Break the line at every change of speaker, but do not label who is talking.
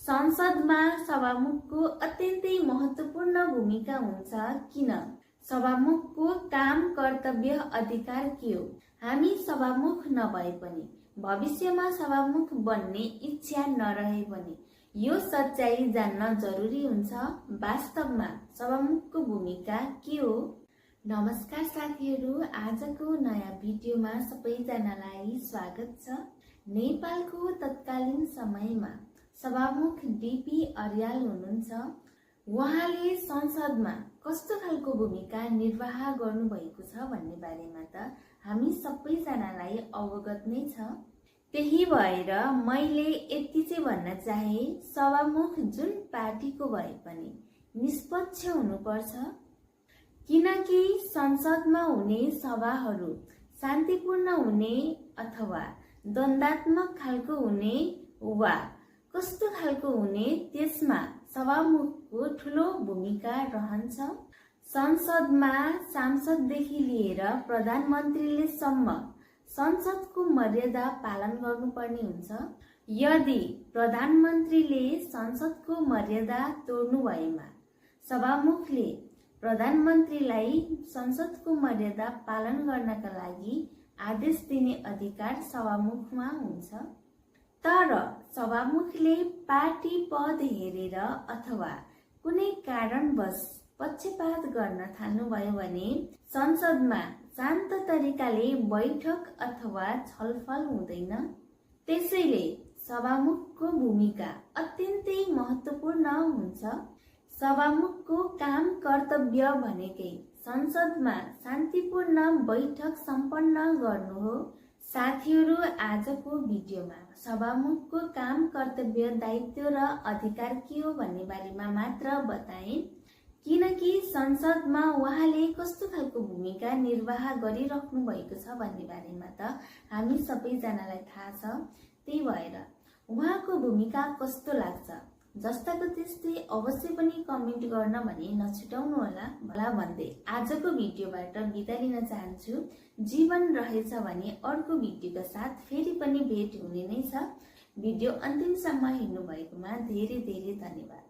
संसदमा सभामुखको अत्यन्तै महत्त्वपूर्ण भूमिका हुन्छ। किन? सभामुखको काम, कर्तव्य, अधिकार के हो? हामी सभामुख नभए पनि, भविष्यमा सभामुख बन्ने इच्छा नरहे पनि यो सच्चाइ जान्न जरुरी हुन्छ। वास्तवमा सभामुखको भूमिका के हो? नमस्कार साथीहरू, आजको नयाँ भिडियोमा सबैजनालाई स्वागत छ। नेपालको तत्कालीन समयमा सभामुख डीपी अर्याल हुनुहुन्छ। उहाँले संसदमा कस्तो खालको भूमिका निर्वाह गर्नुभएको छ भन्ने बारेमा त हामी सबैजनालाई अवगत नै छ। त्यही भएर मैले यति चाहिँ भन्न चाहे, सभामुख जुन पार्टीको भए पनि निष्पक्ष हुनुपर्छ। किनकि संसदमा हुने सभाहरू शान्तिपूर्ण हुने अथवा द्वन्द्वात्मक खालको हुने वा कस्तो खालको हुने, त्यसमा सभामुखको ठूलो भूमिका रहन्छ। संसदमा सांसददेखि लिएर प्रधानमन्त्रीले सम्म संसदको मर्यादा पालन गर्नुपर्ने हुन्छ। यदि प्रधानमन्त्रीले संसदको मर्यादा तोड्नु भएमा सभामुखले प्रधानमन्त्रीलाई संसदको मर्यादा पालन गर्नका लागि आदेश दिने अधिकार सभामुखमा हुन्छ। तर सभामुखले पार्टी पद हेरेर अथवा कुनै कारणवश पक्षपात गर्न थाल्नुभयो भने संसदमा शान्त तरिकाले बैठक अथवा छलफल हुँदैन। त्यसैले सभामुखको भूमिका अत्यन्तै महत्त्वपूर्ण हुन्छ। सभामुखको काम, कर्तव्य भनेकै संसदमा शान्तिपूर्ण बैठक सम्पन्न गर्नु हो। साथीहरू, आजको भिडियोमा सभामुखको काम, कर्तव्य, दायित्व र अधिकार के हो भन्ने बारेमा मात्र बताएँ। किनकि संसदमा उहाँले कस्तो खालको भूमिका निर्वाह गरिराख्नु भएको छ भन्ने बारेमा त हामी सबैजनालाई थाहा छ। त्यही भएर उहाँको भूमिका कस्तो लाग्छ, जस्ताको त्यस्तै अवश्य पनि कमेन्ट गर्न भने नछुटाउनु होला भन्दै आजको भिडियोबाट बिदा लिन चाहन्छु। जीवन रहेछ भने अर्को भिडियोका साथ फेरि पनि भेट हुने नै छ। भिडियो अन्तिमसम्म हेर्नु भएकोमा धेरै धेरै धन्यवाद।